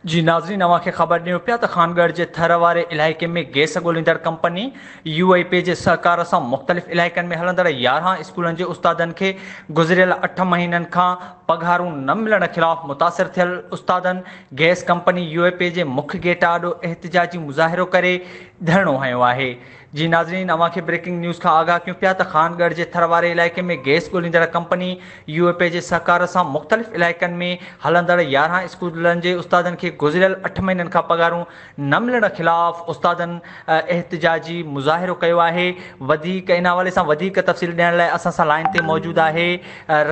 جي ناظرين اوهان کي خبر ڏيون پيا ته خانڳڙهه جي ٿر واري علائقي ۾ گئس ڳوليندڙ ڪمپني يو اي پي جي سهڪار سان مختلف علائقن ۾ هلندڙ 11 اسڪولن جي استادن کي گذريل 8 مهينن کان پگهارون نه ملڻ خلاف متاثر ٿيل استادن گئس ڪمپني يو اي پي جي مک گيٽ آڏو احتجاجي مظاهرو ڪري ڌرڻو هنيو آهي. جي ناظرين اوهان کي بريڪنگ نيوز کان آگاهه ڪيون پيا ته خان ڳڙهه جي ٿر واري علائقي ۾ گئس ڳوليندڙ ڪمپني يو اي پي جي سهڪار سان مختلف علائقن ۾ هلندڙ 11 اسڪولن جي استادن کي گذريل 8 مهينن کان پگهارون نه ملڻ خلاف استادن احتجاجي مظاهرو ڪيو آهي وڌيڪ ان حوالي سان وڌيڪ تفصيل ڏيڻ لاء اسان سان لائين تي موجود آهي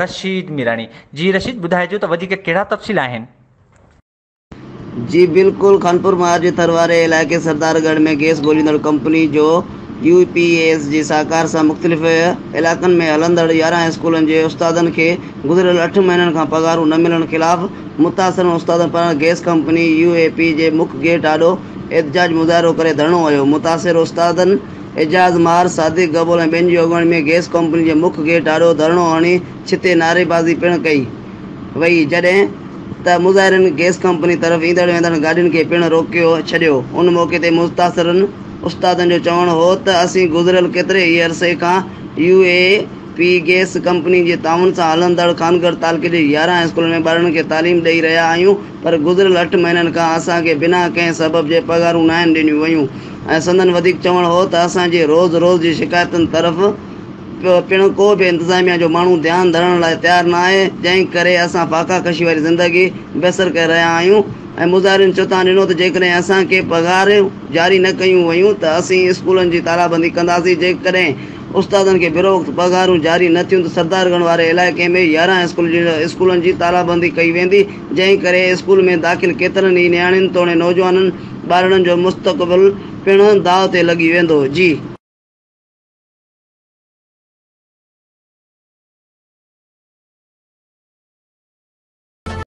رشيد ميراڻي جي رشيد ٻڌائجو ته وڌيڪ ڪهڙا تفصيل آهن. جي بلڪل خانپور مهار جي ٿر واري علائقي سردار ڳڙهه ۾ گئس ڳوليندڙ ڪمپني جو يو پي ايس جي سهڪار سان مختلف علائقن ۾ هلندڙ 11 اسڪولن جي استادن کي گذريل 8 مهينن کان پگهارون نه ملڻ خلاف متاثرن استادن پاران گئس ڪمپني يو اي پي جي مک گيٽ آڏو احتجاج مظاهرو ڪري ڌرڻو هنيو متاثر استادن اعجاز مهار، صادق گبول ۽ ٻين جي اڳواڻي ۾ گئس ڪمپني جي مک گيٽ آڏو ڌرڻو هڻي ڇتي نعريبازي پڻ ڪئي وئي جڏهن ته مظاهرين گئس ڪمپني طرف ايندڙ ويندڙ گاڏين کي پڻ روڪيو ڇڏيو. ان موقعي تي متاثرن استادن جو چوڻ هو ته اسين گذريل ڪيتري ئي عرصي کان يو اي پي گئس ڪمپني جي تعاون سان هلندڙ خانڳڙهه تعلقي جي 11 اسڪولن ۾ ٻارڙن کي تعليم ڏئي رهيا آهيون پر گذريل 8 مهينن کان اسان کي بنا ڪنهن سبب جي پگهارون ناهن ڏنيون ويون ۽ سندن وڌيڪ چوڻ هو ته اسان جي روز روز جي شڪايتن طرف پڻ ڪو به انتظاميا جو ماڻهو ڌيان ڌرڻ لاء تيار نه آهي، جنهن ڪري اسان فاقا ڪشي واري زندگي بسر ڪري رهيا آهيون ۽ مظاهرين چتاء ڏنو ته جيڪڏهن اسان کي پگهارون جاري نه ڪيون ويون ته اسين اسڪولن جي تالابندي ڪنداسين، جيڪڏهن استادن کي بروقت پگهارون جاري نه ٿيون ته سردارڳڙهه واري علائقي ۾ 11 اسڪولن جي تالابندي ڪئي ويندي، جنهن ڪري اسڪول ۾ داخل ڪيترن ئي نياڻين توڙي نوجوانن ٻارڙن جو مستقبل پڻ داء تي لڳي ويندو. جي.